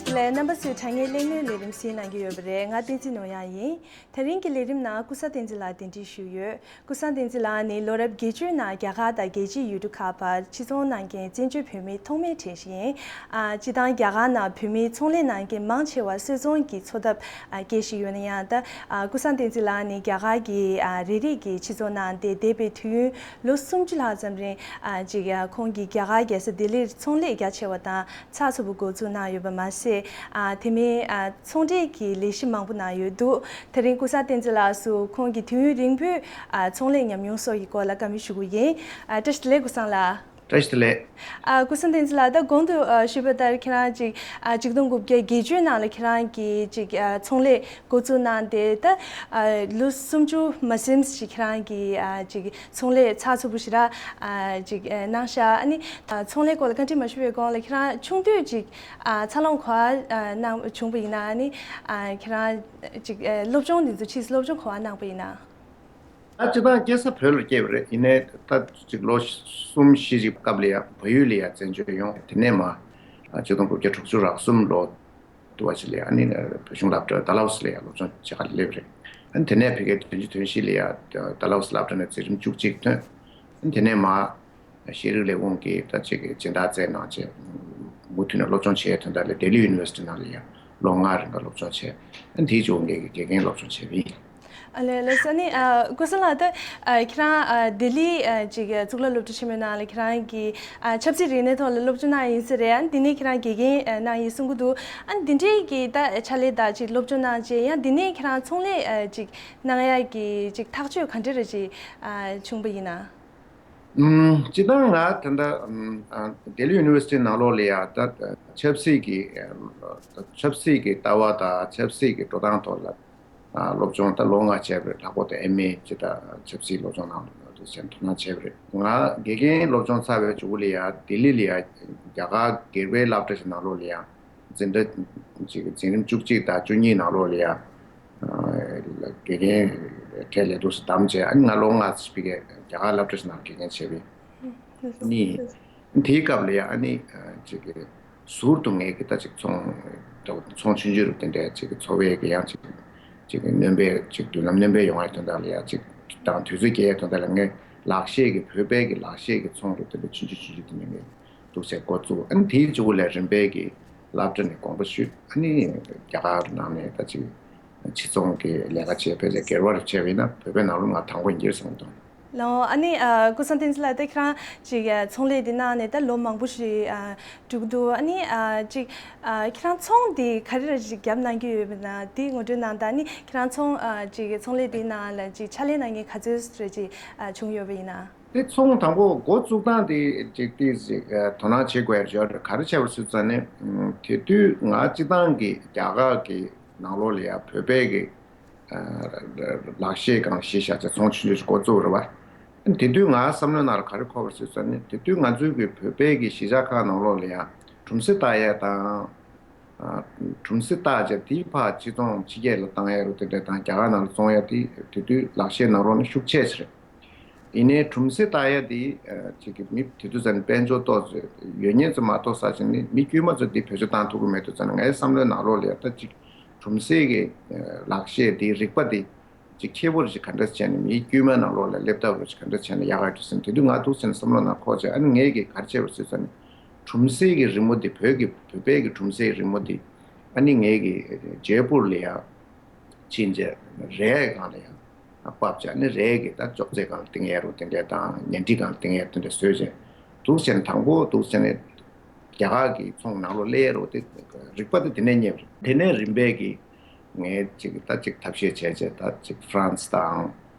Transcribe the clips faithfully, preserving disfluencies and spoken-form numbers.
ལས་རྣམ་པ་ཚོས་དྲ་བརྙན་གླེང་མོལ་ལས་རིམ་གཟིགས་གནང་གི་ཡོད་པ་རེད། ང་བསྟན་འཛིན་ནོར་གཡང་ཡིན། དེ་རིང་གི་ལས་རིམ་ནང་ཀུན་བཟང་བསྟན་འཛིན་ལགས་གདན་འདྲེན་ཞུས་ཡོད། ཀུན་བཟང་བསྟན་འཛིན་ལགས་ནི་ལོ་རབས་བརྒྱད་ཅུའི་ནང་རྒྱ་གར་དང་རྒྱལ་སྤྱིའི་ཡུལ་གྲུ་ཁག་བར་ཕྱིར་ཚོང་གནང་མཁན་བཙན་བྱོལ་བོད་མིའི་ཐོག་མའི་གྲས་ཤིག་ཡིན། ཨ། སྤྱིར་བཏང་རྒྱ་གར་ནང་བོད་མིའི་ཚོང་ལས་གནང་མཁན་མང་ཆེ་བ་གསོད་རྫོང་གི་འཚོ་ཐབས་ཨ། སྐྱེལ་བཞིན་ཡོད་ན་ཡང་། ད་ཨ། ཀུན་བཟང་བསྟན་འཛིན་ལགས་ནི་རྒྱ་གར་གྱི་ཨ། རེ་རེ་གི་ཕྱིར་ཚོང་གནང་སྟེ་འདས་པའི་དུས་ཡུན་ལོ་སུམ་ཅུ་ལྷག་ཙམ་རིང་ཨ། ཅིག་ཨ། ཁོང་གིས་རྒྱ་གར་རྒྱལ་ས་ལྡི་ལིར་ཚོང་ལས་རྒྱ་ཆེ་བ་དང་ཚགས་ཚུད་པོ་འགོ་འཛུགས་གནང་ཡོད་པ་མ་ཟད། ཨ། དེ་མིན་ཨ། ཚོང་འབྲེལ་གྱི་ལས་གཞི་མང་པོ་གནང་ཡོད་འདུག་དེ་རིང་ཀུན་བཟང་བསྟན་འཛིན་ལགས་སུ་ཁོང་གི་དུས་ཡུན་རིང་པོའི་ཨ། ཚོང་ལས་ཉམས་མྱོང་སོགས་ཀྱི་སྐོར་ལ་བཀའ་མོལ་ཞུ་གི་ཡིན། ཨ། བཀྲ་ཤིས་བདེ་ལེགས་ཀུན་བཟང་ལགས། བཀྲ་ཤིས་བདེ་ལེགས། ཨ། ཀུན་བཟང་བསྟན་འཛིན་ལགས། ད་གོང་དུ་ཨ། ཞུས་པ་ལྟར་ཁྱེད་རང་ཅིག་ཨ། ཆིག་སྟོང་དགུ་བརྒྱ་བརྒྱད་ཅུའི་ནང་ལ་ཁྱེད་རང་གིས་ཅིག་ཨ། ཚོང་ལས་འགོ་བཙུགས་གནང་སྟེ། ད་ཨ། ལོ་སུམ་ཅུ་མ་ཟིན་ཞིག་ཁྱེད་རང་གིས་ཨ། ཅིག་ཚོང་ལས་ཚགས་ཚུད་པོ་ཞེ་དྲག་ཨ། ཅིག་ཨ། གནང་ཤག་ཨ་ནི་ཨ། ཚོང་ལས་སྐོར་ལ་བཀའ་འདྲི་མ་ཞུ་བའི་གོང་ལ་ཁྱེད་རང་ཆུང་དུས་ཅིག་ཨ། འཚར་ལོངས་ག་པར་ཨ། གནང་བྱུང་བ་ཡིན་ན། ཨ་ནི་ཨ། ཁྱེད་རང་ཅིག་ཨ། སློབ་སྦྱོང་འདི་ཚོ་ཕྱིས་སློབ་སྦྱོང་ག་པར་གནང་བ་ཡིན་ན། ད་སྤྱིར་བཏང་སྐྱེས་ས་བོད་ལ་སྐྱེས་པ་རེད། ཡིན་ནའི་ད་ཅིག་ལོ་གསུམ་བཞི་ཅིག་སྐབས་ལ་ཡ་བལ་ཡུལ་ལ་ཡ་བཙན་བྱོལ་ཡོང་། དེ་ནས་མ་ཆིག་སྟོང་དགུ་བརྒྱ་དྲུག་ཅུ་རེ་གསུམ་ལོ་དུ་བ་ཅིག་ལ་ཡ་ཨ་ནི་བོད་གཞུང་སློབ་གྲྭ་ཌལ་ཧོ་སི་ལ་ཡ་སློབ་སྦྱོང་བྱེད་ག་སླེབས་རེད། ཨ་ནི་དེ་ནས་ཕ་གིའི་དོན་གཅིག་དོན་གཅིག་ལ་ཡ་ཌལ་ཧོ་སི་སློབ་གྲྭ་ནས་འཛིན་རིམ་བཅུ་གཅིག་ཐོན། ཨ་ནི་དེ་ནས་མ་ཤེས་རིག་ལས་ཁུངས་ཀྱི་ད་ཅིག་སྦྱིན་བདག་བཙལ་གནང་བྱས། མུ་མཐུད་ནས་སློབ་སྦྱོང་བྱེད་ཡའི་དོན་དག་ལ་ལྡི་ལི་ཡུ་ནི་ཝར་སི་ཊི་ནང་ལ་ཡང་ལོ་ལྔ་རིང་ག་སློབ་སྦྱོང་བྱས། ཨ་ནི་དེའི་མཇུག་ངས་ཀྱི་དགེ་རྒན་སློབ་སྦྱོང་བྱས་པ་ཡིན། ཨ་ལས་ལགས་སོ། ཨ་ནི་ཨ། ཀུན་བཟང་ལགས། ད་ཨ། ཁྱེད་རང་ཨ། ལྡི་ལི་ཨ། ཅིག་གཙུག་ལག་སློབ་གྲྭ་ཆེན་མོའི་ནང་ལ་ཁྱེད་རང་གིས་ཨ། ཆབ་སྲིད་རིག་གནས་ཐོག་ལ་སློབ་སྦྱོང་གནང་ཡིན་ས་རེད། ཨ་ནི་དེ་ནས་ཁྱེད་རང་དགེ་རྒན་ཨ། གནང་ཡིན་གསུང་གི་འདུག་ཨ་ནི་དེ་འདྲའི་གི་ད་ཕྱག་ལས་དང་ཅིག་སློབ་སྦྱོང་གནང་རྗེས་ཡང་དེ་ནས་ཁྱེད་རང་ཚོང་ལས་ཨ། ཅིག་གནང་ཡག་གི་ཅིག་ཐག་གཅོད་ག་འདྲ་རེ་ཅིག་ཨ། བྱུང་བ་ཡིན་ན། ཨུམ། སྤྱིར་བཏང་ང་ད་ལྟ་ཨུམ། ཨ། ལྡི་ལི་ཡུ་ནི་ཝར་སི་ཊི་ནང་ལོགས་ལ་ཡ་ད་ཆབ་སྲིད་ཀྱི་ཨ། ཆབ་སྲིད་ཀྱི་ལྟ་བ་དང་ཆབ་སྲིད་ཀྱི་འགྲོ་སྟངས་ཐོག་ལ་ཨ། སློབ་སྦྱོང་ད་ལོ་ལྔ་བྱས་པ་རེད། ལྷག་པར་དུ་ཨེམ་ཨེ་ཅིག་ད་ཆབ་སྲིད་སློབ་སྦྱོང་ནང་ལ་དུ་བྱས་དོ་སྣང་བྱས་པ་རེད། ང་དགེ་རྒན་སློབ་སྦྱོང་ཚར་བའི་མཇུག་ལ་ཡ་ལྡི་ལི་ལ་ཡ་རྒྱ་གར་སྒེར་པའི་སློབ་གྲྭ་ཞིག་ནང་ལོགས་ལ་ཡ་འཛིན་གྲྭ་ཅིག་འཛིན་རིམ་བཅུ་གཅིག་དང་བཅུ་གཉིས་ནང་ལོགས་ལ་ཡ་ཨ། དགེ་རྒན་གྲས་ལས་འདུག་སེ་བདམས་བྱས། ཨ་ནི་ང་ལོ་ལྔ་ཙམ་ཕ་གིའི་རྒྱ་གར་སློབ་གྲྭ་ཞིག་ནང་དགེ་རྒན་བྱས་པ་ཡིན། ཨ་ནི་དེའི་སྐབས་ལ་ཡ་ཨ་ནི་ཨ། ཅིག་ཟུར་དུ་ངས་ཀྱི་ད་ཅིག་ཚོང་ཚོང་ཆུང་ཆུང་རུ་དེ་འདྲའི་ཅིག་འཚོ་བའི་གི་ཡང་ཅིག་ཅིག་སྣོན་པའི་ཅིག་མདུན་ལམ་སྣོན་པའི་ཡོང་བའི་དོན་དག་ལ་ཡ་ཅིག་དང་དུས་ཚོད་སྐྱེལ་ཡའི་དོན་དག་ལ་ངས་ལག་ཤེས་ཀྱི་བོད་པའི་གི་ལག་ཤེས་ཀྱི་ཚོང་གི་དེ་འདྲ་ཆུང་ཆུང་ཆུང་ཆུང་དེ་འདྲ་ངས་འདུག་སེ་འགོ་བཙུགས། ཨ་ནི་དེའི་མཇུག་ལ་རིམ་པས་ཀྱི་སློབ་གྲྭ་ནས་དགོངས་པ་ཞུས། ཨ་ནི་རྒྱ་གར་ནང་ནས་ད་ཅིག་ཕྱིར་ཚོང་གི་ལས་ཀ་བྱས་ཕལ་ཆེར་སྒེར་བར་བྱས་པ་ཡིན་ན་བོད་པའི་ནང་ལོགས་ང་དང་པོ་ཡིན་གྱི་རེད་བསམ་གྱི་འདུག་ལགས། ཨ་ནི་ཨ། ཀུན་བཟང་བསྟན་འཛིན་ལགས། ད་ཁྱེད་རང་ཅིག་ཨ། ཚོང་ལས་འདི་གནང་ནས་ད་ལོ་མང་པོ་ཞིག་ཨ། འགྲོ་གི་འདུག་ཨ་ནི་ཨ། ཅིག་ཨ། ཁྱེད་རང་ཚོང་འདི་ག་རེ་རེ་ཅིག་བརྒྱབ་གནང་གི་ཡོད་པ་ན་འདི་ངོ་སྤྲོད་གནང་དང་། ཨ་ནི་ཁྱེད་རང་ཚོང་ཨ། ཅིག་ཚོང་ལས་འདི་ནང་ལ་ཅིག་ཕྱག་ལས་གནང་མཁན་ག་ཚོད་རེ་ཅིག་ཨ། བྱུང་ཡོད་པ་ཡིན་ན། དེ་ཚོང་དང་པོ་འགོ་བཙུགས་སྟངས་དེ་ཅིག་ཏོག་ཙམ་དོ་སྣང་བྱེད་དགོས་ཡ་ཡོད་རེད། ག་རེ་བྱས་པ་ཟེར་ཙང་ནས། དེ་དུས་ང་སྤྱིར་བཏང་གི་རྒྱ་གར་གྱི་ནང་ལོགས་ལ་ཡ་བོད་པའི་གི་ལག་ཤེས་སྒང་གཞི་བཞག་བྱས་ཚོང་ཆུང་ཆུང་ཞིག་འགོ་བཙུགས་པ་རེད་པ། དེ་དུས་ང་བསམ་བློའི་ནང་ལ་ག་རེ་འཁོར་བ་ཟེར་ཙང་ནས། དེ་དུས་ང་ཚོའི་གི་བོད་པའི་གི་གཞིས་ཆགས་ཁག་ནང་ལོགས་ལ་ཡ་གྲུམ་ཟེ་བཏགས་ཡ་དང་། ཨ། གྲུམ་ཟེ་བཏགས་བྱས་དེའི་ཕར་ཕྱིར་ཚོང་ཕྱི་རྒྱལ་ལ་བཏང་ཡ་རུ་དེ་འདྲ་དང་རྒྱ་གར་ནང་ལ་བཙོང་ཡ་དེ་དེ་དུས་ལག་ཤེས་ནང་ལོགས་ནས་ཤུགས་ཆེ་ཆེ་རེད། ཡིན་ནའི་གྲུམ་ཟེ་བཏགས་ཡ་དེ་ཨ། ཅིག་གི་མི་དེ་དུས་ཙམ་ནས་དཔལ་འབྱོར་ཏོག་ཙམ་ཡོད་མཁན་ཚོ་མ་གཏོགས་ཟེར་བྱས་ནས་མི་དཀྱུས་མ་ཚོ་དེ་བེད་སྤྱོད་བཏང་ཐུབ་ཀྱི་མེད་དུས་ཙམ་ནས། ངའི་བསམ་བློའི་ནང་ལོགས་ལ་ཡ་ད་ཅིག་གྲུམ་ཟེ་གི་ཨ། ལག་ཤེས་དེའི་རིག་པ་དེ་ཅིག་ཁྱད་པར་ཅིག་ག་འདྲ་བྱས་ནས་མིའི་དཀྱུས་མའི་ནང་ལོགས་ལ་སླེབས་ཐབས་རུ་ཅིག་ག་འདྲ་བྱས་ན་ཡག་ག་འདུག་ཟེར་ནས་དེ་དུས་ང་འདུག་ཟེར་ནས་བསམ་བློ་ནང་འཁོར་བྱས། ཨ་ནི་ངས་ཀྱིས་ག་རེ་བྱས་པ་ཟེར་ཙང་ནས། གྲུམ་ཟེ་གི་རི་མོ་འདི། བོད་ཀྱི་བོད་པའི་གི་གྲུམ་ཟེ་རི་མོ་འདི་ཨ་ནི་ངས་ཀྱིས་ཇེ་པུར་ལ་ཡ་ཕྱིན་བྱས་རས་སྒང་ལ་ཡ་ཕབ་བྱས། ཨ་ནི་རས་ཀྱི་ད་ཅོག་ཙེ་སྒང་ལ་བཏིང་ཡ་རུ་དེ་འདྲ་དང་ཉལ་ཁྲི་སྒང་ལ་བཏིང་ཡ་དེ་འདྲ་བཟོས་བྱས། འདུག་ཟེར་ནས་དང་པོ་འདུག་ཟེར་ནས་རྒྱ་གར་གྱི་ཚོང་ནང་ལོགས་སླེབས་ཡ་རུ་དེ་རིག་པ་དེ་དེ་ནས་རྙེད་པ་རེད། དེ་ནས་རིམ་པས་ཀྱིས་ངས་ཅིག་ད་ཅིག་ཐབས་ཤེས་བྱས་བྱས། ད་ཅིག་ཧྥ་རན་སི་དང་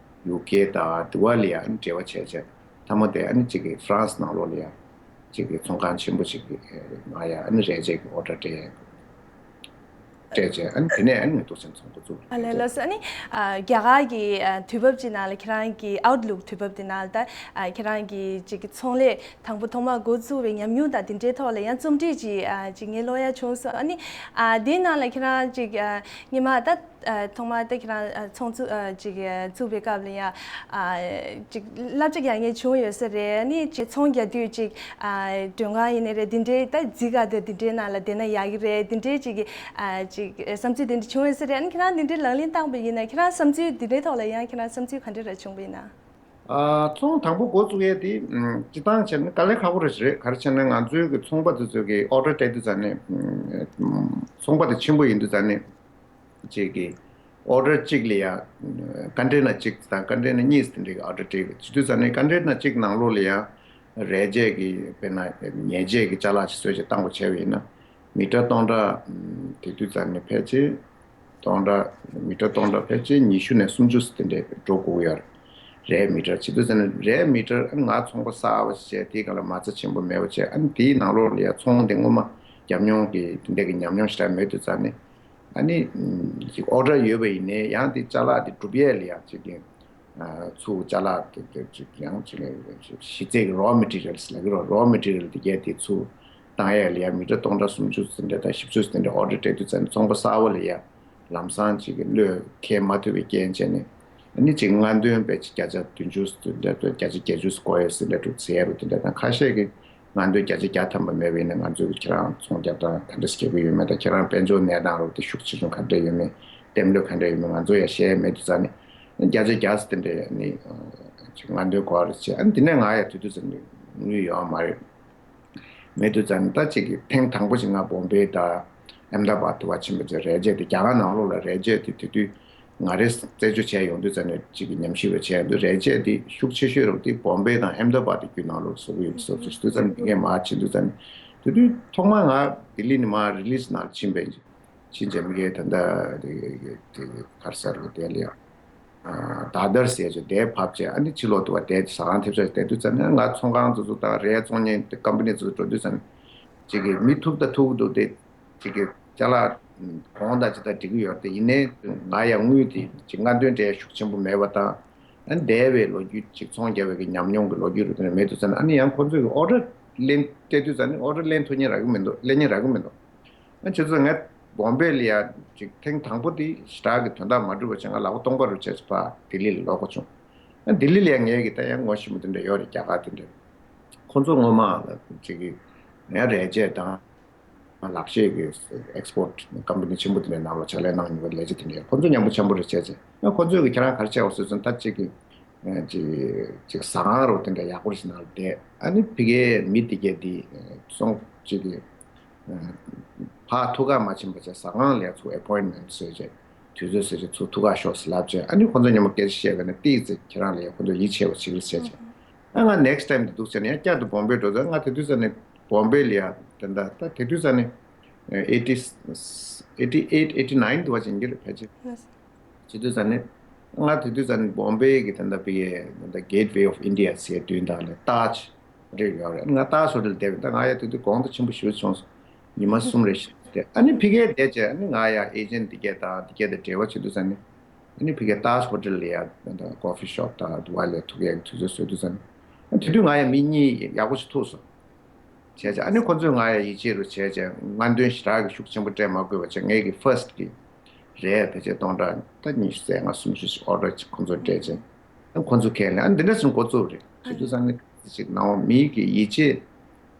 ཡུ་ཀེ་དང་དེ་བ་ལ་ཡ་ཨ་ནི་འབྲེལ་བ་བྱས་བྱས། མཐའ་མ་དེ་ཨ་ནི་ཅིག་གི་ཧྥ་རན་སི་ནང་ལོགས་ལ་ཡ་ཅིག་གི་ཚོང་ཁང་ཆེན་པོ་ཞིག་གི་ང་ཡ་ཨ་ནི་རས་ཆས་ཀྱི་ཨོ་ཌར་སྤྲད། སྤྲད་བྱས། ཨ་ནི་དེ་ནས་ཨ་ནི་ངས་འདུག་ཟེར་ནས་ཚོང་འགོ་བཙུགས། ཨ་ལས་ལགས་སོ། ཨ་ནི་ཨ། རྒྱ་གར་གྱི་ཨ། དུས་བབ་ཅིག་ནང་ལ་ཁྱེད་རང་གི་ཨའུཊ་ལུག་དུས་བབ་དེ་ནང་ལ་ད་ཨ། ཁྱེད་རང་གི་ཅིག་གི་ཚོང་ལས་དང་པོ་ཐོག་མར་འགོ་བཙུགས་པའི་ཉམས་མྱོང་དང་དེ་འདྲའི་ཐོག་ལ་ཡང་རྩོམ་བྲིས་ཅིག་ཨ། ཅིག་ངས་ཀློག་ཡ་བྱུང་སོང་། ཨ་ནི་ཨ། དེའི་ནང་ལ་ཁྱེད་རང་ཅིག་ཨ། སྔོན་མ་ད་ ཨ། ཐོག་མར་ད་ཁྱེད་རང་ཨ་ཚོང་བཙུགས་ཨ་ཅིག་ཨ་བཙུགས་པའི་སྐབས་ལ་ཡང་ཨ་ཅིག་བསླབ་བྱ་རྒྱག་མཁན་བྱུང་ཡོད་ས་རེད། ཨ་ནི་ཅིག་ཚོང་རྒྱག་དུས་ཅིག་ཨ་མགྲོན་ཁང་ཡིན་ནའི་རེད། འདི་འདྲའི་ད་རྫིག་ག་དེ་འདི་འདྲའི་ནང་ལ་བསྡད་ན་ཡག་གི་རེད། འདི་འདྲའི་ཅིག་ཨ་ཅིག་བསམ་ཚུལ་འདི་འདྲ་བྱུང་ཡོད་ས་རེད། ཨ་ནི་ཁྱེད་རང་འདི་འདྲའི་ལག་ལེན་བསྟར་བ་ཡིན་ན། ཁྱེད་རང་བསམ་ཚུལ་འདི་འདྲའི་ཐོག་ལ་ཡང་ཁྱེད་རང་བསམ་ཚུལ་ག་འདྲ་ར་བྱུང་བ་ཡིན་ན། ཨ། ཚོང་དང་པོ་འགོ་བཙུགས་ཡས་དེ་ཨམ་སྤྱིར་བཏང་བྱས་ན་དཀའ་ལས་ཁག་པོ་རེད། རེད། ག་རེ་བྱས་ན་ང་ཚོའི་གི་ཚོང་པ་དེ་ཚོའི་གི་ཨོ་ཌར་སྤྲད་དུས་ཙམ་ནས་ཨམ་ཚོང་པ་དེ་ཆེན་པོ་ཡིན་དུས་ཙམ་ནས་ཅིག་གི་ཨོ་ཌར་གཅིག་ལ་ཡ་ཀོན་ཊེ་ནར་གཅིག་དང་ཀོན་ཊེ་ནར་གཉིས་དེ་འདྲའི་གི་ཨོ་ཌར་སྤྲད་ཡོད། བྱེད་དུས་ཙམ་ནས་ཀོན་ཊེ་ནར་གཅིག་ནང་ལོགས་ལ་ཡ་རས་ཆས་ཀྱི་དཔེར་ན་ཉལ་ཆས་ཀྱི་ཅ་ལག་ཅིག་བཟོས་བྱས་བཏང་དགོས་བྱས་པ་ཡིན་ན། མི་ཊར་སྟོང་ཕྲག་ཨམ་དེ་དུས་ཙམ་ནས་ཕལ་ཆེར་སྟོང་ཕྲག་མི་ཊར་སྟོང་ཕྲག་ཕལ་ཆེར་ཉི་ཤུ་ནས་སུམ་ཅུ་དེ་འདྲའི་འགྲོ་དགོས་ཀྱི་ཡོད་རེད། རས་མི་ཊར། བྱེད་དུས་ཙམ་ནས་རས་མི་ཊར། ཨ་ནི་ང་ཚོང་པ་གསར་པ་ཞིག་བྱས། དེའི་སྒང་ལ་མ་རྩ་ཆེན་པོ་མེད་པ་བྱས། ཨ་ནི་དེའི་ནང་ལོགས་ལ་ཡ་ཚོང་དེ་སྔོན་མ་ཉམས་མྱོང་གི་དེ་འདྲ་གི་ཉམས་མྱོང་ཞེ་དྲག་མེད་དུས་ཙམ་ནས། ཨ་ནི་ཨམ་ཅིག་ཨོ་ཌར་ཡོད་པ་ཡིན་ནའི་ཡང་དེ་ཅ་ལག་དེ་སྒྲུབ་ཡས་ལ་ཡ་ཅིག་གི་ཨ་ཚུར་ཅ་ལག་དེ་དེ་ཅིག་ཡང་ཅིག་གཞི་རྩའི་གི་རོ་མེ་ཊི་རི་ཡལ་ལབ་ཀྱི་རེད། རོ་མེ་ཊི་རི་ཡལ་དེ་གས་དེ་ཚུར་བཏང་ཡས་ལ་ཡ་མི་ཊར་སྟོང་ཕྲག་སུམ་ཅུ་དེ་འདྲ་དང་བཞི་བཅུ་དེ་འདྲ་ཨོ་ཌར་སྤྲད་དུས་ཙམ་ནས་ཚོང་པ་གསར་པ་ལ་ཡ་ལམ་སང་ཅིག་གི་བློས་འཁེལ་མ་ཐུབ་པའི་རྐྱེན་བྱས་ནས། ཨ་ནི་ཅིག་སྔ་འདོན་ཕལ་ཆེར་བརྒྱ་ཆ་བདུན་ཅུ་དེ་འདྲ་དང་བརྒྱ་ཆ་བརྒྱད་ཅུ་བགོ་ཡས་དེ་འདྲ་འདུག་ཟེར་ཡ་རུ་དེ་འདྲ་དང་། ཁ་ཤས་ཀྱིས་སྔ་འདོན་བརྒྱ་ཆ་བརྒྱ་ཐམ་པ་མེད་པ་ཡིན་ན་ང་ཚོས་ཁྱེད་རང་ཚོང་རྒྱག་སྟངས་ག་འདྲ་ཞིག་བྱེད་ཀྱི་ཡོད་མེད་དང་། ཁྱེད་རང་དཔལ་འབྱོར་གནས་སྟངས་རུ་དེ་ཤུགས་ཆེ་ཆུང་ག་འདྲ་ཡོད་མེད། བསྟེན་ལོས་ག་འདྲ་ཡོད་མེད་ང་ཚོ་ཡང་ཤེས་ཡ་མེད་དུས་ཙམ་ནས། བརྒྱ་ཆ་བརྒྱ་དེ་འདྲ་ནི་ཅིག་སྔ་འདོན་དགོས་རེད་བྱས། ཨ་ནི་དེ་ནས་ང་ཡང་དེ་དུས་ཙམ་ནས་དངུལ་ཡོད་མ་རེད། མེད་དུས་ཙམ་ནས་ད་ཅིག་གི་ཐེངས་དང་པོ་ཞིག་ང་བོམ་བེ་དང་ཨེམ་ད་བཱད་དུ་བ་ཕྱིན་པ་བྱས། རས་ཆས་དེ་རྒྱ་གར་ནང་ལོགས་ལ་རས་ཆས་དེ་དེ་དུས་ང་རས་རྩད་གཅོད་བྱས་ཡོང་དུས་ཙམ་ནས་ཅིག་གི་ཉམས་ཞིབ་པ་བྱས་ཡོང་དུས། རས་ཆས་དེ་ཤུགས་ཆེ་ཤོས་རུ་དེ་བོམ་བེ་དང་ཨེམ་ད་བཱད་དེ་རྒྱུད་ནང་ལོགས་བཟོ་གི་ཡོད་བཟོ་བཟོ་དུས་ཙམ་ནས་དེ་གས་མར་ཕྱིན་དུས་ཙམ་ནས། དེ་དུས་ཐོག་མར་ང་ལྡི་ལི་ནས་མར་རི་ལི་སི་ནང་ཕྱིན་པ་ཡིན། ཕྱིན་བྱས་མི་གས་ད་ལྟ་དེ་དེ་ག་རེ་ཟེར་དགོས་དེ་ལ་ཡང་། ཨ། དཱ་དར་ཟེར་ཅིག་དེར་བབས་བྱས། ཨ་ནི་ཕྱི་ལོགས་དུ་བ་དེ་ཟ་ཁང་ཐེབས་ཆག་ཅིག་བསྡད་དུས་ཙམ་ནས། ང་ཚོང་ཁང་དེ་ཚོ་དང་རས་བཙོང་མཁན་དེ་ཀམ་པ་ནི་དེ་ཚོ་འགྲོ་དུས་ཙམ་ནས་ཅིག་གི་མི་ཐུག་ད་ཐུག་འདུག་སྟེ། ཅིག་གི་ཅ་ལག་གོང་དང་ཅི་ལྟར་འགྲིག་གི་ཡོད་རེད་དེ། ཡིན་ནའི་ང་ཡང་དངུལ་དེ་ཅིག་སྔ་འདོན་འདྲ་ཤུགས་ཆེན་པོ་མེད་པ་དང་། ཨ་ནི་འདས་པའི་ལོ་རྒྱུས་ཅིག་ཚོང་རྒྱག་པའི་གི་ཉམས་མྱོང་གི་ལོ་རྒྱུས་རུ་དེ་འདྲ་མེད་དུས་ཙམ་ནས། ཨ་ནི་ཡང་ཁོ་ཚོས་གི་ཨོ་ཌར་ལེན་སྤྲད་དུས་ཙམ་ནས་ཨོ་ཌར་ལེན་ཐུབ་མཁན་རག་གི་མི་འདུག་ལེན་མཁན་རག་གི་མི་འདུག་ཨ་ནི་བྱས་ཙང་ང་བོམ་བེ་ལ་ཡ་ཅིག་ཐེངས་དང་པོ་དེ་ཞེ་དྲག་གི་དོན་དག་མ་འགྲུབ་པ་བྱས། ང་ལག་པ་སྟོང་པ་རུ་བྱས་ཚེ་ཕར་ལྡི་ལི་ལ་ལོག་དགོས་བྱུང་། ཨ་ལྡི་ལི་ལ་ཡ་ངའི་གི་ད་ཡང་ངོ་ཤེས་པ་དེ་འདྲ་ཡོད་རེད། རྒྱ་གར་དེ་འདྲ། ཁོ་ཚོ་སྔོན་མ་ལ་ཅིག་གི་ང་རས་ཆས་དང་ལག་ཤེས་ཀྱི་ཨེགས་པོར་ཊི་ཀམ་པ་ནི་ཆེན་པོ་དེ་འདྲའི་ནང་ལ་ཕྱག་ལས་གནང་མྱོང་བའི་ལས་བྱེད་དེ་འདྲ། ཁོ་ཚོ་མཉམ་པོ་འཆམ་པོ་རེ་བྱས་བྱས། ཨ་ཁོ་ཚོས་གི་ཁྱེད་རང་ག་རེ་བྱས་པ་ཟེར་ཙང་། ད་ཅིག་གི་ཅིག་ཅིག་ཟ་ཁང་རོ་དེ་འདྲ་ཡག་པོ་ཞིག་ནང་ལ་བསྡད། ཨ་ནི་ཕ་གིའི་མི་དེ་གས་དེ་སོང་ཅིག་གི་ཕར་ཐུག་ག་མ་ཕྱིན་པ་བྱས། ཟ་ཁང་ལ་ཚུར་ཨེ་པོའིན་མེན་ཊི་བཟོས་བྱས། དུས་ཚོད་བཟོས་བྱས་ཚུར་ཐུག་ག་ཤོག་ཟེར་ལབ་བྱས། ཨ་ནི་ཁོ་ཚོ་མཉམ་པོ་སྐད་ཆ་བཤད་པ་ན་ཏོག་ཙམ་ཁྱེད་རང་ལ་ཡ་ཁོ་ཚོ་ཡིད་ཆེས་པ་བྱེད་ཀྱི་རེད་བྱས་བྱས། ཨ་ང་ནེག་སི་ཊའིམ་དེ་འདུག་བྱས་ནས་ཡང་བསྐྱར་དུ་བོམ་བེ་འགྲོ་ཙང་། ང་དེ་དུས་ཙམ་ནས་བོམ་བེ་ལ་ཡ་དེ་འདྲ་ད་དེ་དུས་ཙམ་ནས་ཨེ་ཊི་ཨེ་ཊི་ཨེཊ་ཨེ་ཊི་ནའིན་དུ་བ་ཅིག་ཡིན་གྱི་རེད་ཕལ་ཆེར། བྱེད་དུས་ཙམ་ནས། ང་དེ་དུས་ཙམ་ནས་བོམ་བེ་གི་ད་ལྟ་བི་ཨེ་ད་ལྟ་Gateway of India ཟེར་མདུན་ཐང་ལ་ཏཱཇ་ཧོ་ཊེལ་ཡོད་རེད། ང་ཏཱཇ་ཧོ་ཊེལ་བསྡད་པ་ཡིན། ད་ང་ཡ་དེ་དུས་གོང་ད་ཆེན་པོ་ཞེ་པོ་བྱུང་སོང་། ཉི་མ་གསུམ་རེ་བཞི་བསྡད། ཨ་ནི་ཕ་གིར་བསྡད་བྱས། ཨ་ནི་ང་ཡ་ཨེ་ཇེན་ཊི་འདི་གས་དང་འདི་གས་དང་འབྲེལ་བ་བྱེད་དུས་ཙམ་ནས། ཨ་ནི་ཕ་གིའི་ཏཱཇ་ཧོ་ཊེལ་ལ་ཡ་ད་ལྟ་ཀོ་ཕི་ཤོབ་དང་དུ་བ་ལ་ཐུག་ཡག་གི་དུས་ཚོད་བཟོས་དུས་ཙམ་ནས། ཨ་དེ་དུས་ང་ཡ་མི་གཉིས་ཡག་པོ་ཞིག་ཐུག་སོང་། བྱས་བྱས། ཨ་ནི་ཁོ་ཚོས་ང་ཡ་ཡིད་ཆེས་རུ་བྱས་བྱས། སྔ་འདོན་ཞེ་དྲག་གི་ཤུགས་ཆེན་པོ་སྤྲད་མ་དགོས་པ་བྱས། ངའི་གི་ཕར་སི་ཊི་གི་རས་ཕལ་ཆེར་སྟོང་ཕྲག་ད་ཉི་ཤུ་རྩ་ལྔ་སུམ་ཅུ་ཞིག་ཨོ་ཌར་ཅིག་ཁོ་ཚོར་སྤྲད་བྱས། ཨ་ཁོ་ཚོ་ཁས་ལེན། ཨ་འདི་འདྲ་ཞིག་འགོ་བཙུགས་རེད། བྱེད་དུས་ཙམ་ནས་ཅིག་ནང་མི་གི་ཡིད་ཆེས་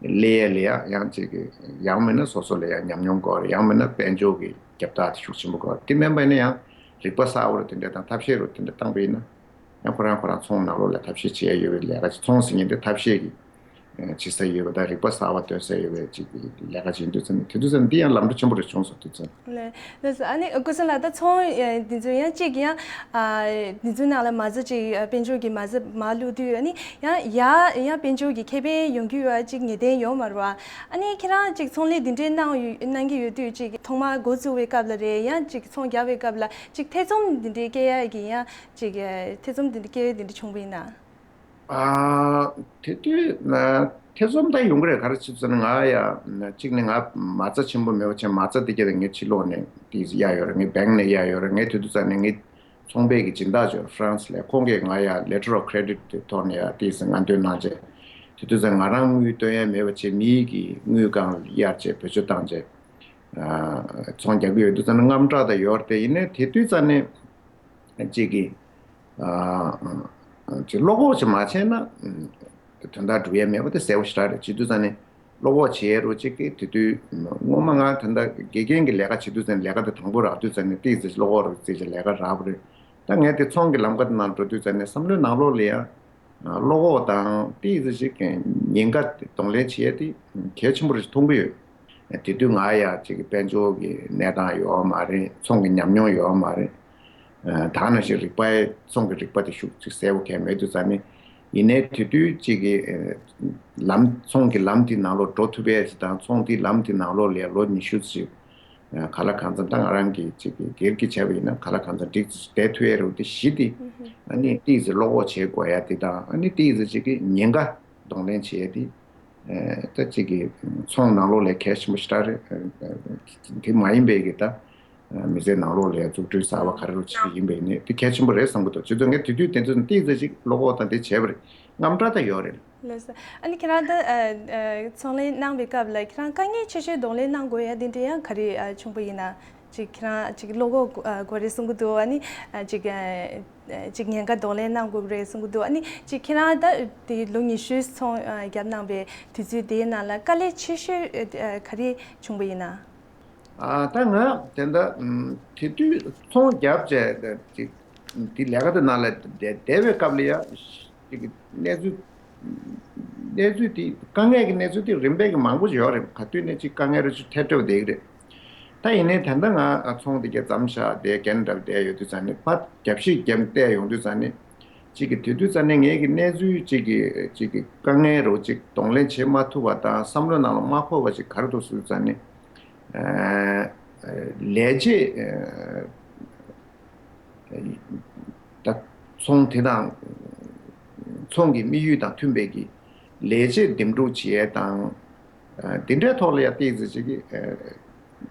སླེབས་ཡ་ལ་ཡ་ཡང་ཅིག་གི་ཡང་མིན་ན་སོ་སོ་ལ་ཡ་ཉམས་མྱོང་དགོས་རེད། ཡང་མིན་ན་དཔལ་འབྱོར་གི་རྒྱབ་རྟགས་དེ་ཤུགས་ཆེན་པོ་དགོས་རེད། དེ་མིན་པ་ཡིན་ན་ཡང་རིག་པ་གསར་པ་རུ་དེ་འདྲ་དང་ཐབས་ཤེས་རུ་དེ་འདྲ་བཏང་པ་ཡིན་ན། ཡང་ཁོ་རང་ཁོ་རང་ཚོང་ནང་ལོགས་ལ་ཐབས་ཤེས་བྱེད་ཡ་ཡོད་པའི་ལས་ཀ་ཅིག་ཚོང་ཟེར་མཁན་དེ་ཐབས་ཤེས་ཀྱི་བྱེད་ས་ཡོད་པ་དང་། རིག་པ་གསར་པ་འདོན་ས་ཡོད་པའི་ཅིག་ལས་ཀ་ཅིག་ཡིན་དུས་ཙམ་ནས། དེ་དུས་ཙམ་འདི་ཡང་ལམ་འགྲོ་ཆེན་པོ་རེ་བྱུང་སོང་། དུས་ཙམ། ལགས་སོ། ཨ་ནི་སྐུ་ཞབས་ལགས། ད་ཚོང་འདི་ཚོ་ཡང་གཅིག་ཡང་འདི་ཚོའི་ནང་ལ་མ་རྩ་ཅིག་དཔལ་འབྱོར་གྱི་མ་རྩ་མར་བླུགས་དུས། ཨ་ནི་ཡང་ཡ་ཡང་དཔལ་འབྱོར་གྱི་ཁེ་ཕན་ཡོང་རྒྱུ་ཡོད་ཅིག་ངེས་གཏན་ཡོད་མ་རེད་པ། ཨ་ནི་ཁྱེད་རང་ཅིག་ཚོང་ལས་འདི་འདྲའི་གནང་ཡོད་གནང་གི་ཡོད་དུས། ཅིག་ཐོག་མར་འགོ་བཙུགས་པའི་སྐབས་ལ་རེད། ཡང་ཅིག་ཚོང་རྒྱག་པའི་སྐབས་ལ་ཅིག་ཐེ་ཚོམ་འདི་འདྲའི་སྐྱེ་ཡ་གི་ཡང་ཅིག་ཐེ་ཚོམ་འདི་འདྲ་སྐྱེ་ཡ་འདི་འདྲ་བྱུང་བ་ཡིན་ན། ཨ། དེ་དུས་ན་ཐེ་ཚོམ་ད་ཡོང་གི་རེད། ག་རེ་བྱེད་ཟེར་ན། ང་ཡ་གཅིག་ནས་ང་མ་རྩ་ཆེན་པོ་མེད་པ་བྱས། མ་རྩ་དེ་གས་ལ་ངའི་ཕྱི་ལོགས་ནས་དེ་གཡར་ཡོད་རེད། ངའི་བེང་ནས་གཡར་ཡོད་རེད། ངའི་དེ་དུས་ཙམ་ནས་ངའི་ཚོང་པའི་གི་སྦྱིན་བདག་ཅིག་ཡོད་རེད། ཧྥ་རན་སི་ལ། ཁོང་གིས་ང་ཡ་ལེ་ཊར་ཨོཕ་ཁེ་རེ་ཌིཊ་དེ་ཐོག་ནས་ཡ་དེ་གས་སྔ་འདོན་གནང་བྱས། དེ་དུས་ཙམ་ང་རང་དངུལ་བཏོན་ཡ་མེད་པ་བྱས། མིའི་གི་དངུལ་སྒང་ལ་གཡར་བྱས་བེད་སྤྱོད་བཏང་བྱས། ཚོང་རྒྱག་གི་ཡོད་དུས་ཙང་ནས་དངངས་སྐྲག་དང་ཡོད་རེད་དེ། ཡིན་ནའི་དེ་དུས་ཙང་ནས་ཅིག་གི་ཅིག་བློ་ཁོག་ཅིག་མ་བྱས་ན་དོན་དག་འགྲུབ་ཡ་མེད་པ་དེ་གསལ་པོ་ཞེ་དྲག་རེད། བྱེད་དུས་ཙང་ནས་བློ་ཁོག་བྱེད་ཡ་རུ་ཅིག་གི་དེ་དུས་སྔོན་མ་ང་དོན་དག་དགེ་རྒན་གྱི་ལས་ཀ་བྱེད་དུས་ཙང་ནས་ལས་ཀ་དེ་དང་པོ་རག་དུས་ཙང་ནས་ཏིག་ཙི་བློ་ཁོག་རུ་ཙི་ཅིག་ལས་ཀ་རག་པ་རེད། ད་ངས་དེ་ཚོང་གི་ལམ་ཁ་དེ་ནང་འགྲོ་དུས་ཙང་ནས་བསམ་བློའི་ནང་ལོགས་ལ་ཡང་བློ་ཁོག་དང་ཏིག་ཙི་ཞིག་ཉེན་ཁ་གདོང་ལེན་བྱེད་ཡ་དེ་གལ་ཆེན་པོ་རེད་མཐོང་གི་ཡོད། དེ་དུས་ང་ཡ་ཅིག་གི་དཔལ་འབྱོར་གྱི་གནས་སྟངས་ཡོད་མ་རེད། ཚོང་གི་ཉམས་མྱོང་ཡོད་མ་རེད། ད་ནང་བཞིན་རིག་པ་ཚོང་གི་རིག་པ་དེ་ཤུགས་ཅིག་གསལ་པོ་གང་མེད་དུས་ཙང་ནས། ཡིན་ནའི་དེ་དུས་ཅིག་གི་ལམ་ཚོང་གི་ལམ་དེ་ནང་ལོགས་འགྲོ་ཐུབ་ཡ་ཅིག་དང་ཚོང་དེ་ལམ་དེ་ནང་ལོགས་ལ་ལོ་ཉི་ཤུ་ཅིག་ག་ལ་གང་འཚམ་ད་ང་རང་གི་ཅིག་གི་སྒེར་གྱི་བྱས་པ་ཡིན་ན་ག་ལ་གང་འཚམ་འགྲིག་བསྡད་ཐུབ་ཡ་རེད་དེ་བཞི་དེ། ཨ་ནི་ཏིག་ཙི་བློ་ཁོག་བྱེད་དགོས་ཡ་དེ་དང་ཨ་ནི་ཏིག་ཙི་ཅིག་གི་ཉེན་ཁ་གདོང་ལེན་བྱེད་ཡ་དེ། ད་ཅིག་གི་ཚོང་ནང་ལོགས་ལ་གལ་ཆེན་པོ་ཞེ་དྲག་རེད། དེ་མ་ཡིན་པའི་གི་ད་མི་ཚེ་ནང་ལོགས་ལ་འཛུགས་སྐྲུན་གསར་པ་ག་རེ་རུ་བྱེད་ཀྱི་ཡིན་པ་ཡིན་ནའི་དེ་གལ་ཆེན་པོ་རེད་བསམ་གི་འདུག་བྱས་ཙང་ངས་དེ་དུས་དེ་ཚོ་ཏིག་ཙི་ཅིག་བློ་ཁོག་དང་དེ་བྱས་པ་རེད། དངངས་སྐྲག་ད་ཡོད་རེད། ལགས་སོ། ཨ་ནི་ཁྱེད་རང་ད་ཨ་ཨ་ཚོང་ལས་གནང་བའི་སྐབས་ལ་ཁྱེད་རང་དཀའ་ངལ་ཆེ་ཤོས་གདོང་ལེན་གནང་དགོས་ཡ་དེ་འདྲ་ཡང་ག་རེ་ཨ་བྱུང་པ་ཡིན་ན། ཅིག་ཁྱེད་རང་ཅིག་བློ་ཁོག་ཨ་དགོས་རེད་གསུང་གི་འདུག་ཨ་ནི་ཨ་ཅིག་ཨ་ཨ་ཅིག་ཉེན་ཁ་གདོང་ལེན་གནང་དགོས་རེད་གསུང་གི་འདུག་ཨ་ནི་ཅིག་ཁྱེད་རང་ད་དེ་ལོ་ཉི་ཤུ་ཚོང་ཨ་བརྒྱབ་གནང་བའི་དུས་ཚོད་དེའི་ནང་ལ་དཀའ་ལས་ཆེ་ཤོས་ཨ་ག་རེ་བྱུང་པ་ཡིན་ན། ཨ་ད་ང་དེ་འདྲ་ཨམ་དེ་དུས་ཚོང་བརྒྱབ་བྱས་ཅིག་དེ་ལས་ཀ་དེ་ནང་ལ་བསྡད་བསྡད་པའི་སྐབས་ལ་ཡ་ཅིག་གནས་ཚུལ་གནས་ཚུལ་དེ་དཀའ་ངལ་གྱི་གནས་ཚུལ་དེ་རིམ་པས་ཀྱི་མང་པོ་ཞིག་ཡོད་རེད། ག་དུས་ནས་ཅིག་དཀའ་ངལ་རེ་ཅིག་འཕྲད་འགྲོ་བསྡད་ཀྱི་རེད། ད་ཡིན་ནའི་ད་ལྟ་ང་ཚོང་དེ་གས་མཚམས་བཞག་དེ་ཀེ་ན་ཌ་ལ་བསྡད་ཡོད་དུས་ཙང་ནས་ཕར་རྒྱབ་བཤིག་རྒྱབ་བལྟས་ཡོང་དུས་ཙང་ནས་ཅིག་གི་དེ་དུས་ཙང་ནས་ངེད་ཀྱི་གནས་ཚུལ་ཅིག་གི་ཅིག་གི་དཀའ་ངལ་རོ་ཅིག་གདོང་ལེན་བྱེད་མ་ཐུབ་པ་དང་བསམ་བློ་ནང་ལ་མ་འཁོར་བ་ཅིག་ག་རེ་འདུག་ཟེར་དུས་ཙང་ནས། ལས་བྱེད་ད་ཚོང་དེ་དང་ཚོང་གི་དམིགས་ཡུལ་དང་མཐུན་པའི་གི་ལས་བྱེད་འདེམས་སྒྲུག་བྱེད་ཡས་དང་དེ་འདྲའི་ཐོག་ལ་ཡང་ཏོག་ཙམ་ཅིག་གི་དེ་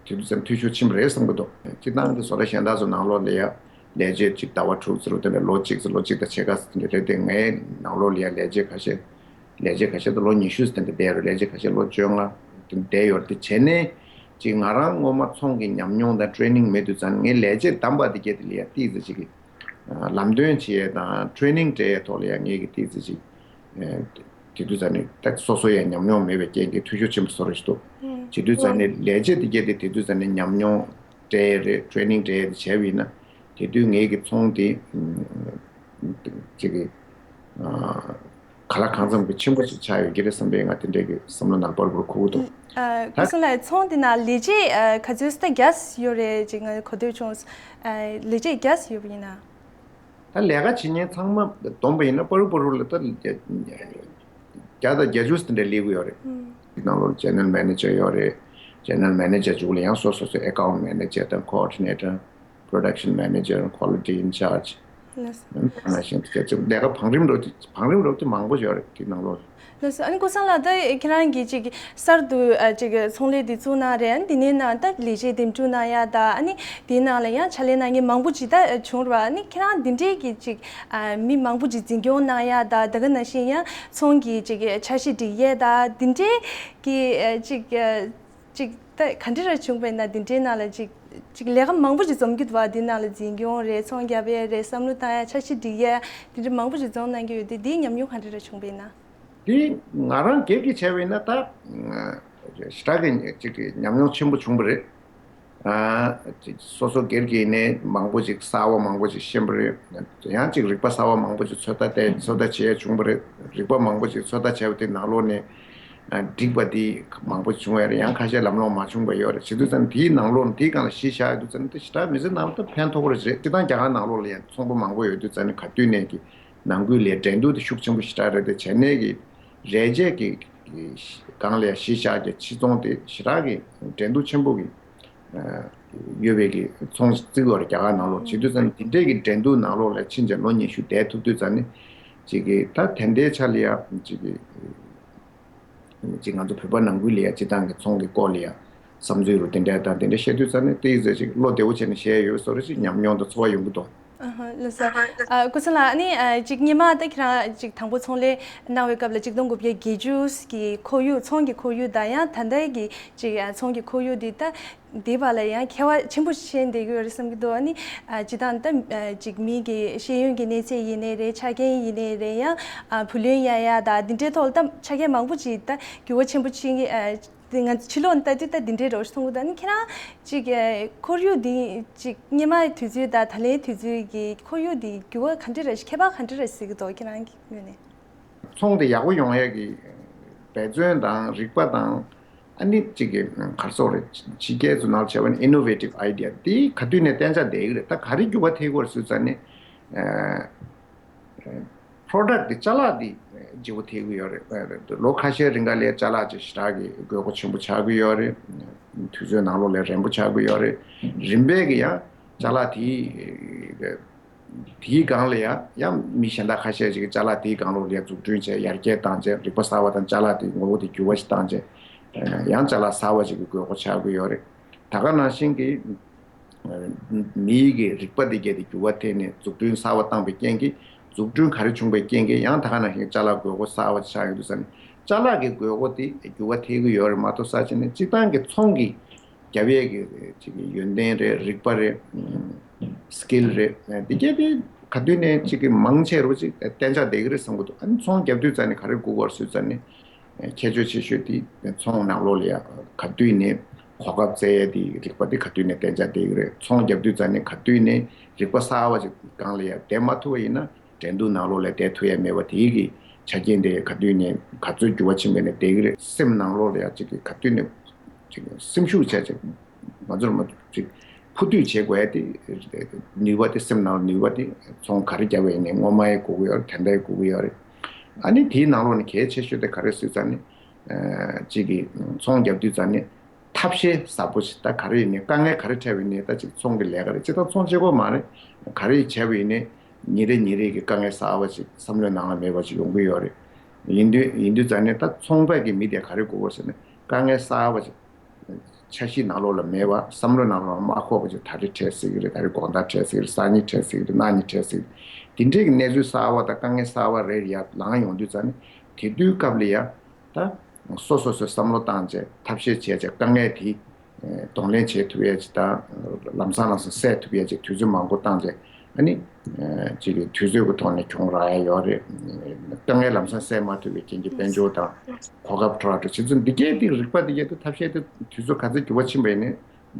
དུས་ཙམ་འཐུས་ཤོར་ཕྱིན་པ་རེད་བསམ་གི་འདུག་སྤྱིར་བཏང་གི་བཟོ་གྲྭ་གཞན་དག་ཚོ་ནང་ལོགས་ལ་ཡང་ལས་བྱེད་ཅིག་ཟླ་བ་དྲུག་ཙམ་རུ་དེ་འདྲ་ལོ་གཅིག་ཙམ་ལོ་གཅིག་དང་ཕྱེད་ཀ་ཙམ་དེ་འདྲ་རེད་དེ། ངའི་ནང་ལོགས་ལ་ཡང་ལས་བྱེད་ཁ་ཤས་ལས་བྱེད་ཁ་ཤས་དེ་ལོ་ཉི་ཤུ་ཙམ་དེ་འདྲ་བསྡད་ཡོད་རེད། ལས་བྱེད་ཁ་ཤས་ལོ་བཅོ་ལྔ་དེ་འདྲ་བསྡད་ཡོད་རེད། དེ་བྱས་ནས་ཅིག་ང་རང་སྔོན་མ་ཚོང་གི་ཉམས་མྱོང་དང་ཊེ་རེ་ནིང་མེད་དུས་ཙང་ངས་ལས་བྱེད་བདམས་པ་དེ་གས་དེ་ལ་ཡང་ཏོག་ཙམ་ཅིག་གི་ལམ་སྟོན་བྱེད་ཡས་དང་ཊེ་རེ་ནིང་སྤྲད་ཡས་ཐོག་ལ་ཡང་ངས་ཀྱི་ཏོག་ཙམ་ཅིག་དེ་དུས་ཙང་ནས་ད་སོ་སོ་ཡང་ཉམས་མྱོང་མེད་པའི་རྐྱེན་གྱིས་འཐུས་ཤོར་ཆེན་པོ་བཟོ་རེ་ཞིག་འདུག་བྱེད་དུས་ཙང་ནས་ལས་བྱེད་དེ་གས་དེ་དེ་དུས་ཙང་ནས་ཉམས་མྱོང་སྤྲད་ཡས་རེད། ཊེ་རེ་ནིང་སྤྲད་ཡས་དེ་བྱས་པ་ཡིན་ན་དེ་དུས་ངས་ཀྱི་ཚོང་དེ་ཅིག་གི་ག་ལ་གང་འཚམ་གྱི་ཆེན་པོ་ཞིག་ཆགས་ཡོད་ཀྱི་རེད་བསམ་པའི་ང་དེ་འདྲའི་གི་བསམ་བློ་ནང་པར་པར་འཁོར་གྱི་འདུག་ཨ། ད་སྐུ་སྲུང་ལགས། ཚོང་འདི་ནང་ལས་བྱེད་ཨ་ག་ཚོད་ཙམ་བརྒྱ་ཡོད་རེད་ཅེས་ང་གོ་ཐོས་བྱུང་། ཨ། ལས་བྱེད་བརྒྱ་ཡོད་པ་ཡིན་ན། ད་ལས་ཀ་བྱེད་མཁན་ཚང་མ་བསྡོམས་པ་ཡིན་ན་པར་པར་ལ་ད་བརྒྱ་དང་བརྒྱད་ཅུ་དེ་འདྲ་སླེབས་ཀྱི་ཡོད་རེད། ཨུམ། ནང་ལོགས་ཇེ་ནེ་རལ་མེ་ནེ་ཇར་ཡོད་རེད། ཇེ་ནེ་རལ་མེ་ནེ་ཇར་མཇུག་ལ་ཡང་སོ་སོ་སོའི་ཨེ་ཀའུན་ཊི་མེ་ནེ་ཇར་དང་ཀོ་ཨོར་ཌི་ནེ་ཊར། Production Manager, Quality in Charge. ལགས་སོ། ཨ་ནི་ཞིང་སྐད་ཅིག་ལས་ཀ་བང་རིམ་རོགས་ཀྱི་བང་རིམ་རོགས་ཀྱི་མང་པོ་ཡོད་རེད་དེ་ནང་ལོགས། ལགས་སོ། ཨ་ནི་སྐུ་སྲུང་ལགས། ད་ཁྱེད་རང་གིས་ཅིག་གསར་དུ་ཨ་ཅིག་ཚོང་ལས་འདི་བཙུགས་གནང་རེད། ཨ་ནི་འདི་ནས་ནང་ད་ལས་བྱེད་འདེམས་སྒྲུག་གནང་ཡ་ད་ཨ་ནི་དེའི་ནང་ལ་ཡང་ཕྱག་ལས་གནང་མཁན་མང་པོ་ཅིག་ད་བྱུང་རེད་པ། ཨ་ནི་ཁྱེད་རང་འདི་འདྲའི་གི་ཅིག་ཨ་མི་མང་པོ་ཅིག་འཛིན་སྐྱོང་གནང་ཡ་ད་ད་ག་ནང་བཞིན་ཡང་ཚོང་གི་ཅིག་འཆར་གཞི་སྒྲིག་ཡས་ད་འདི་འདྲའི་གི་ཨ་ཅིག་ཨ། ཅིག་ད་ག་འདྲ་ར་བྱུང་བས་ན་འདི་འདྲའི་ནང་ལ་ཅིག་ཅིག་ལས་ཀ་མང་པོ་ཅིག་འཛོམས་རྒྱུ་འདུག་བ། འདི་ནང་ལ་འཛིན་སྐྱོང་རེད། ཚོང་རྒྱག་ཡས་རེད། བསམ་བློ་བཏང་ཡས་འཆར་གཞི་སྒྲིག་ཡས་འདི་འདྲ་མང་པོ་ཅིག་འཛོམས་གནང་གི་ཡོད་དེ། འདིའི་ཉམས་མྱོང་ག་འདྲ་ར་བྱུང་བས་ན། འདི་ང་རང་སྒེར་གྱི་བྱས་པས་ན་ད་ཞེ་དྲག་གི་ཅིག་གི་ཉམས་མྱོང་ཆེན་པོ་བྱུང་བ་རེད། ཨ་ཅིག་སོ་སོ་སྒེར་གྱི་ནས་མང་པོ་ཅིག་གསར་བ་མང་པོ་ཅིག་ཤེས་པ་རེད། ཡང་ཅིག་རིག་པ་གསར་བ་མང་པོ་ཅིག་ཚོད་ལྟ་བལྟས་ཚོད་ལྟ་བྱས་བྱུང་བ་རེད། རིག་པ་མང་པོ་ཅིག་ཚོད་ལྟ་བྱས་པ་དེ་ནང་ལོགས་ནས་ཨ་འགྲིག་པ་དེ་མང་པོ་བྱུང་བ་རེད། ཡང་ཁ་ཤས་ལམ་ལྷོང་མ་བྱུང་བ་ཡོད་རེད། བྱེད་དུས་ཙམ་དེའི་ནང་ལོགས་དེའི་སྒང་ལ་གཞི་བཞག་ཡོད་དུས་ཙམ་དེ་ཞེ་དྲག་མི་ཚེ་ནང་ལ་ད་ཕན་ཐོགས་པ་རེད། སྤྱིར་བཏང་རྒྱ་གར་ནང་ལོགས་ལ་ཡང་ཚོང་པ་མང་པོ་ཡོད་དུས་ཙམ་ནས་ག་དུས་ནས་ཀྱི་ནང་ཁུལ་ལ་འགྲན་བསྡུར་དེ་ཤུགས་ཆེན་པོ་ཞེ་དྲག་རེད་དེ། བྱས་ནས་ཀྱི་རས་ཆས་ཀྱི་སྒང་ལ་གཞི་བཞག་གི་ཕྱི་ཚོང་དེ་ཞེ་དྲག་གི་འགྲན་བསྡུར་ཆེན་པོ་གི་ཡོད་པའི་གི་ཚོང་བརྩིགས་ཡོད་རེད་རྒྱ་གར་ནང་ལོགས། བྱེད་དུས་ཙམ་དེ་འདྲའི་གི་འགྲན་བསྡུར་ནང་ལོགས་ལ་ཕྱིན་ཅིག་ལོ་ཉི་ཤུ་བསྡད་ཐུབ་དུས་ཙམ་ནི་ཅིག་གི་ད་དེ་འདྲའི་ཆ་ལ་ཡ་ཅིག་གི་ཅིག་ང་ཚོ་བོད་པ་ནང་ཁུལ་ལ་ཡ་སྤྱིར་བཏང་གི་ཚོང་གི་སྐོར་ལ་ཡ་བསམ་ཚུལ་རུ་དེ་འདྲ་དང་དེ་འདྲ་བཤད་དུས་ཙམ་ནི་ཏོག་ཙམ་ཅིག་བློ་བདེ་བོ་བྱས་ནས་བཤད་ཡོད་བཟོ་འདྲ་ཅིག་ཉམས་མྱོང་དང་ཚོར་བ་ཡོང་གི་འདུག་ཨ་ཧ། ལགས་སོ། ཨ། སྐུ་ཚེ་ལགས། ཨ་ནི་ཨ་ཅིག་སྔོན་མ་ད་ཁྱེད་རང་ཅིག་དང་པོ་ཚོང་ལས་གནང་བའི་སྐབས་ལ་ཆིག་སྟོང་དགུ་བརྒྱ་བརྒྱད་ཅུ་གི་ཁོར་ཡུག་ཚོང་གི་ཁོར་ཡུག་དང་ཡང་ད་ལྟའི་གི་ཅིག་ཨ་ཚོང་གི་ཁོར་ཡུག་འདི་ད་ འདི་བ་ལ་ཡང་ཁྱད་པར་ཆེན་པོ་ཤེས་བསྡད་ཀྱི་ཡོད་རེད་བསམ་གྱི་འདུག་ཨ་ནི་ཨ་སྤྱི་བཏང་ད་ཨ་ཅིག་མི་གི་ཤེས་ཡོན་གྱི་གནས་ཚད་ཡིན་ནའི་རེད། ཆ་རྐྱེན་ཡིན་ནའི་རེད། ཡང་ཨ་བུ་ལོན་གཡར་ཡ་ད་འདི་འདྲའི་ཐོག་ལ་ད་ཆ་རྐྱེན་མང་པོ་ཅིག་ད་འགྱུར་བ་ཆེན་པོ་ཕྱིན་གྱི་ཨ་དེ་ང་ཚོ་ཕྱི་ལོགས་ནས་ལྟ་དུས་ད་འདི་འདྲའི་རོགས་མཐོང་གི་འདུག་ཨ་ནི་ཁྱེད་རང་ཅིག་ཨ་ཁོར་ཡུག་འདི་ཅིག་སྔོན་མའི་དུས་ཚོད་ད་ད་ལན་དུས་ཚོད་ཀྱི་ཁོར་ཡུག་འདི་འགྱུར་བ་ག་འདྲ་རེད། ཁྱད་པར་ག་འདྲ་རེད་ཟེར་གྱི་འདུག་ཁྱེད་རང་གི་ངོས་ནས། ཚོང་དེ་ཡག་པོ་ཡོང་ཡས་ཀྱི་འབད་བརྩོན་དང་རིག་པ་དང་། ཨ་ནི་གཅིག་གི་གར་སོགས་རེད། ཕྱི་རྒྱལ་ཚོ་ནང་བྱས་པ་ནི་innovative idea དེ་ག་དུས་ནས་གཏན་འཇགས་བསྡད་ཀྱི་རེད། ད་ག་རེ་འགྱུར་བ་ཐེབས་ཀྱི་ཡོད་རེད་ཟེར་ཙང་ནི། ཨ་product དེ་ཅ་ལག་དེ་ལྗིད་པོ་ཐེབས་ཀྱི་ཡོད་རེད། ལོ་ཁ་ཤས་རིང་ག་ལས་ཅ་ལག་ཅིག་ཞེ་དྲག་གི་དགོས་མཁོ་ཆེན་པོ་ཆགས་ཀྱི་ཡོད་རེད། དུས་ཚོད་ནང་ལོགས་ལས་རན་པོ་ཆགས་ཀྱི་ཡོད་རེད། རིམ་པས་ཀྱི་ཡང་ཅ་ལག་དེ་དེའི་སྒང་ལ་ཡང་ཡང་མི་གཞན་དག་ཁ་ཤས་ཅིག་གིས་ཅ་ལག་དེའི་སྒང་ལོགས་ལ་ཡང་འཛུགས་སྐྲུན་བྱས། ཡར་རྒྱས་བཏང་བྱས། རིག་པ་གསར་བ་དང་ཅ་ལག་དེའི་ངོ་བོ་དེ་འགྱུར་བ་ཞིག་བཏང་བྱས། ཡང་ཅ་ལག་གསར་བ་ཅིག་གི་དགོས་མཁོ་ཆགས་ཀྱི་ཡོད་རེད། ད་ག་ནང་བཞིན་གྱི་མིའི་གི་རིག་པ་དེ་གས་དེ་འགྱུར་བ་ཐེབས་ནས་འཛུགས་སྐྲུན་གསར་བ་བཏང་བའི་རྐྱེན་གྱིས། འཛུགས་སྐྲུན་ག་རེ་བྱུང་བའི་རྐྱེན་གྱིས་ཡང་ད་ག་ནང་བཞིན་ཅ་ལག་དགོས་མཁོ་གསར་བ་ཆགས་ཡོང་དུས་ཙ་ནས་ཅ་ལག་གི་དགོས་མཁོ་དེ་འགྱུར་བ་ཐེབས་ཀྱི་ཡོད་རེད་མ་གཏོགས། ས་ཆ་ནས་སྤྱི་བཏང་གི་ཚོང་གི་རྒྱབ་ཡས་ཀྱི་ཅིག་ཡོན་ཏན་རེད། རིག་པ་རེད། skill རེད། འདི་གས་དེ་ག་དུས་ནས་ཅིག་གི་མང་ཆེ་རུ་ཅིག་གཏན་འཇགས་བསྡད་ཀྱི་རེད་བསམ་གྱི་འདུག་ཨ་ནི་ཚོང་རྒྱབ་དུས་ཙ་ནས་ག་རེ་དགོས་ཀྱི་ཡོད་རེད་ཟེར་ཙ་ནས། ཁྱད་ཆོས་ཆེ་ཤོས་དེ་ཚོང་ནང་ལོགས་ལ་ཡ་ག་དུས་ནས་གོ་སྐབས་བཙལ་ཡས་དེ་རིག་པ་དེ་ག་དུས་ནས་གཏན་འཇགས་བསྡད་ཀྱི་རེད། ཚོང་རྒྱབ་དུས་ཙ་ནས་ག་དུས་ནས་རིག་པ་གསར་བ་ཅིག་སྒང་ལ་ཡ་བསྡད་མ་ཐུབ་པ་ཡིན་ན། འགྲན་བསྡུར་ནང་ལོགས་ལ་བསྡད་ཐུབ་ཡ་མེད་པ་དེའི་གི་ཆ་རྐྱེན་དེ་ག་དུས་ནས་ག་ཚོད་འགྱུར་བ་ཕྱིན་པ་ནས་བསྡད་ཀྱི་རེད། སེམས་ནང་ལོགས་ལ་ཡ་ཅིག་གི་ག་དུས་ནས་ཅིག་སེམས་ཤུགས་བྱས་ཅིག་ང་ཚོར་མ་ཅིག་ཕུ་དུས་བྱེད་དགོས་ཡ་དེ། ནུས་པ་དེ། སེམས་ནང་ལ་ནུས་པ་དེ་ཚོང་ག་རེ་རྒྱབ་པ་ཡིན་ནའི་སྔོན་མ་ཡི་དགོས་ཀྱི་ཡོད་རེད། ད་ལྟ་ཡི་དགོས་ཀྱི་ཡོད་རེད། ཨ་ནི་དེའི་ནང་ལོགས་ནས་གལ་ཆེ་ཤོས་དེ་ག་རེ་ཟེར་ཙ་ནི། ཅིག་གི་ཚོང་རྒྱབ་དུས་ཙ་ནི་ཐབས་ཤེས་ཟབ་པོ་ཞིག་ད་ག་རེ་ཡིན་ནའི་དཀའ་ངལ་ག་རེ་འཕྲད་པ་ཡིན་ནའི། ད་ཅིག་ཚོང་གི་ལས་ཀ་རེད། ཅི་ད་ཚོང་གཅིག་པོ་མ་རེད། ག་རེ་བྱས་པ་ཡིན་ནའི་ཉིན་རེ་ཉིན་རེ་གི་དཀའ་ངལ་གསར་བ་ཅིག་བསམ་བློའི་ནང་ལ་མེད་པ་ཅིག་ཡོང་གི་ཡོད་རེད། ཡིན་དུས་ཡིན་དུས་ཙ་ནི་ད་ཚོང་པ་གི་མི་དེ་ག་རེ་དགོས་པ་ཟེར་ན། དཀའ་ངལ་གསར་བ་ཅིག་འཆར་གཞི་ནང་ལོགས་ལ་མེད་པ། བསམ་བློ་ནང་ལོགས་ལ་མ་འཁོར་བ་ཅིག་ད་རེས་འཕྲད་སྲིད་ཀྱི་རེད། ད་རེས་དགོང་དག་འཕྲད་སྲིད་ཀྱི་རེད། སང་ཉིན་འཕྲད་སྲིད་ཀྱི་རེད། གནངས་ཉིན་འཕྲད་སྲིད་ཀྱི་རེད། དེ་འདྲའི་གི་གནས་ཚུལ་གསར་བ་དང་དཀའ་ངལ་གསར་བ་རེ་རེ་ཡར་ལངས་ཡོང་དུས་ཙ་ནི། དེ་དུས་སྐབས་ལ་ཡ་ད་སོ་སོ་སོས་བསམ་བློ་བཏང་བྱས། ཐབས་ཤེས་བྱས་བྱས། དཀའ་ངལ་དེ་གདོང་ལེན་བྱེད་ཐུབ་ཡས་ཅིག་དང་། ལམ་སང་ལམ་སང་སེལ་ཐུབ་ཡས་ཅིག་དུས་ཚོད་མང་པོ་བཏང་བྱས། ཨ་ནི་ཅིག་གི་དུས་ཚོད་ཀྱི་ཐོག་ནས་གྱོང་རག་ཡ་ཡོད་རེད། དཀའ་ངལ་ལམ་སང་སེལ་མ་ཐུབ་པའི་རྐྱེན་གྱིས་དཔལ་འབྱོར་དང་གོ་སྐབས་འཕྲོ་བརླག་འགྲོ། བྱས་ཙང་འདི་གས་དེ་རིག་པ་འདི་གས་དེ་ཐབས་ཤེས་དེ་དུས་ཚོད་ག་ཚོད་འགྱུར་བ་ཕྱིན་པ་ཡིན་ནའི་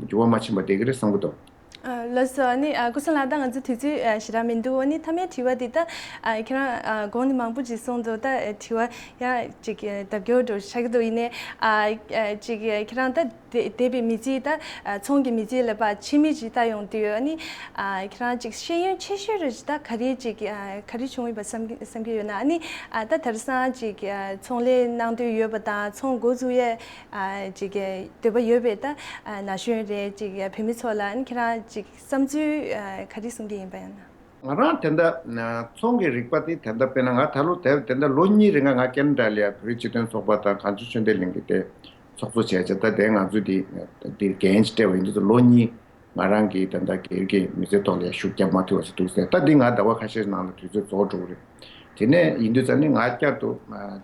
འགྱུར་བ་མ་ཕྱིན་པ་བསྡད་ཀྱི་རེད་བསམ་གྱི་འདུག་ཨ་ལགས་སོ། ཨ་ནི་ཨ་སྐུ་ཞབས་ལགས། ད་ང་ཚོ་དུས་ཚོད་ཨ་ཞེ་དྲག་མི་འདུག་ཨ་ནི་མཐའ་མའི་དྲི་བ་འདི་ད་ཨ་ཁྱེད་རང་ཨ་གོང་ནས་མང་པོ་ཅིག་གསུངས་འདུག་ད་དྲི་བ་ཡ་ཅིག་ལྡབ་སྐྱོར་འདྲ་ཆགས་ཀྱི་འདུག་ཡིན་ནའི་ཨ་ཅིག་ཁྱེད་རང་ད་འདས་པའི་མི་ཚེ་ད་ཚོང་གི་མི་ཚེ་ལ་ཕར་ཕྱི་མིག་ཅིག་ལྟ་ཡོང་དུས། ཨ་ནི་ཨ་ཁྱེད་རང་ཅིག་ཤེས་ཡོན་ཆེ་ཤོས་རེ་ཞིག་ད་ག་རེ་ཅིག་ཨ་ག་རེ་བྱུང་ཡོད་པ་བསམ་གྱི་བསམ་གྱི་ཡོད་ན། ཨ་ནི་ཨ་ད་དེང་སང་ཅིག་ཨ་ཚོང་ལས་གནང་འདོད་ཡོད་པ་དང་། ཚོང་འགོ་འཛུགས་ཡས་ཨ་ཅིག་འདོད་པ་ཡོད་པའི་ད་ཨ་ན་གཞོན་རེ་ཅིག་བོད་མི་ཚོ་ལ། ཨ་ནི་ཁྱེད་རང་ཅིག་བསམ་ཚུལ་ཨ་ག་རེ་གསུང་གི་ཡིན་པ་ཡང་ན། ང་རང་དེ་འདྲ་ཚོང་གི་རིག་པ་དེ་དེ་འདྲ། དཔེར་ན་ང་ད་ལོ་དེ་དེ་འདྲ་ལོ་གཉིས་རིང་ང་ང་ཁེ་ན་ཌ་ལ་ཡ་བོད་རིགས་སྤྱི་མཐུན་ཚོགས་པ་དང་གངས་ལྗོངས་ཆོས་ལྡན་གླིང་གི་དེ་ཚོགས་གཙོ་བྱས་བྱས། ད་དེ་ང་ཚོས་དེ་འདིར་འགན་ཅིག་སྤྲད་པ་ཡིན་དུས་ལོ་གཉིས་ང་རང་གིས་ད་ལྟ་སྒེར་གྱི་མི་ཚེ་ཐོག་ལ་ཡ་ཤུགས་རྒྱབ་མ་ཐུབ་པ་ཞིག་འདུག་ཟེར། ད་འདི་ང་ཟླ་བ་ཁ་ཤས་ནང་ལ་དུས་ཚོད་རྫོགས་འགྲོ་གི་རེད། དེ་ནས་ཡིན་དུས་ཙ་ནི་ང་བསྐྱར་དུ་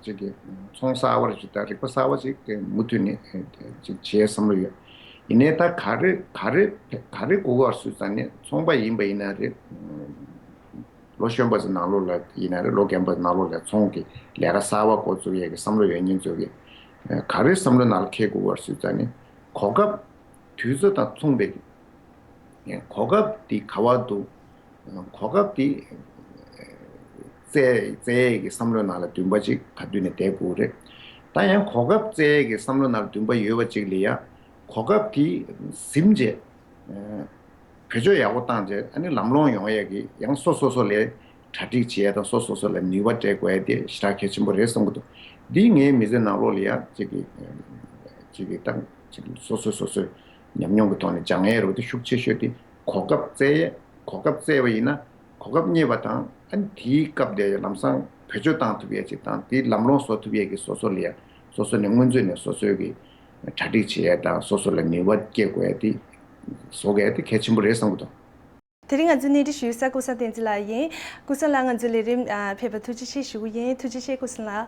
ཅིག་གི་ཚོང་གསར་བ་ཞིག་དང་རིག་པ་གསར་བ་ཞིག་མུ་མཐུད་ནས་ཅིག་བྱེད་བསམ་བློ་ཡོད། ཡིན་ནའི་ད་ག་རེ་ག་རེ་ག་རེ་དགོས་ཀྱི་ཡོད་རེད་ཟེར་ཙ་ནི། ཚོང་པ་ཡིན་པ་ཡིན་ན་རེད། ལོ་གཞོན་པ་ཚོ་ནང་ལོགས་ལ་ཡིན་ན་རེད། ལོ་རྒན་པ་ནང་ལོགས་ལ་ཚོང་གི་ལས་ཀ་གསར་བ་འགོ་བཙུགས་ཡས་ཀྱི་བསམ་བློ་ཡོད་མཁན་ཚོ་གིས་ག་རེ་བསམ་བློ་ནང་ལ་འཁྱེར་དགོས་ཀྱི་ཡོད་རེད་ཟེར་ཙ་ནི། གོ་སྐབས་དུས་ཚོད་དང་མཚུངས་པའི་གོ་སྐབས་དེ་ག་པར་འདུག་གོ་སྐབས་དེ་བཙལ་བཙལ་ཡས་ཀྱི་བསམ་བློའི་ནང་ལ་འདུན་པ་ཅིག་ག་དུས་ནས་བསྡད་དགོས་རེད། ད་ཡང་གོ་སྐབས་བཙལ་ཡས་ཀྱི་བསམ་བློའི་ནང་ལ་འདུན་པ་ཡོད་པ་ཅིག་ལ་ཡ། གོ་སྐབས་དེ་ཟིན་བྱས་བེད་སྤྱོད་ཡག་པོ་བཏང་བྱས། ཨ་ནི་ལམ་ལྷོང་ཡོང་ཡས་ཀྱི་ཡང་སོ་སོ་སོ་ལས་གྲ་སྒྲིག་བྱེད་ཡས་དང་། སོ་སོ་སོ་ལ་ནུས་པ་སྤྲད་དགོས་ཡས་དེ་ཞེ་དྲག་གལ་ཆེན་པོ་རེད་བསམ་གྱི་འདུག་འདི་ངའི་མི་ཚེ་ནང་ལོགས་ལ་ཡ་ཅིག་གི་ཅིག་གི་ཏང་ཅིག་སོ་སོ་སོ་སོའི་ཉམས་མྱོང་གི་ཐོག་ནས་སྦྱང་ཡས་རོགས་དེ་ཤུགས་ཆེ་ཤོས་དེ་གོ་སྐབས་བཙལ་ཡས། གོ་སྐབས་བཙལ་བ་ཡིན་ན་གོ་སྐབས་རྙེད་པ་དང་། ཨ་ནི་དེའི་སྐབས་དེ་ལམ་སང་བེད་སྤྱོད་བཏང་ཐུབ་ཡས་ཅིག་དང་། དེ་ལམ་ལྷོང་བཟོ་ཐུབ་ཡས་ཀྱི་སོ་སོ་ལ་ཡ་སོ་སོ་ནས་སྔོན་ཚུད་ནས་སོ་སོའི་གི་གྲ་སྒྲིག་བྱེད་ཡས་དང་། སོ་སོ་ལ་ནུས་པ་སྐྱེད་དགོས་ཡས་དེ་བཟོ་དགོས་ཡས་དེ་གལ་ཆེན་པོ་རེད་བསམ་གྱི་འདུག་དེ་རིང་ང་ཚོའི་གནས་འདྲི་ཞུ་ས་ཀུན་བཟང་བསྟན་འཛིན་ལགས་ཡིན། ཀུན་བཟང་ལགས་ང་ཚོའི་ལས་རིམ་ཨ་ཕེབས་པར་ཐུགས་རྗེ་ཆེ་ཞུ་གི་ཡིན། ཐུགས་རྗེ་ཆེ་ཀུན་བཟང་ལགས།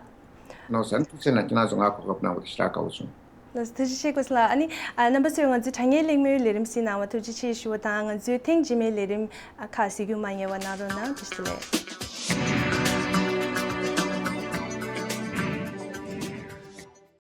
ནོར་བཟང་། ཐུགས་རྗེ་གནང་། ཁྱེད་རང་ཚོ་ང་གོ་སྐབས་གནང་བ་དེ་ཞེ་དྲག་དགའ་པོ་བྱུང་། ལགས་སོ། ཐུགས་རྗེ་ཆེ་སྐུ་ངོ་ལགས། ཨ་ནི་ཨ་རྣམ་པ་ཚོས་ང་ཚོའི་དྲ་བརྙན་གླེང་མོལ་ལས་རིམ་གཟིགས་གནང་བར་ཐུགས་རྗེ་ཆེ་ཞུ་བ་དང་། ང་ཚོའི་ཐེངས་རྗེས་མའི་ལས་རིམ་ཨ་ཁག་གཟིགས་རྒྱུ་མ་བསྙེལ་བ་གནང་རོགས་གནང་། ཐུགས་རྗེ་ཆེ་ལགས།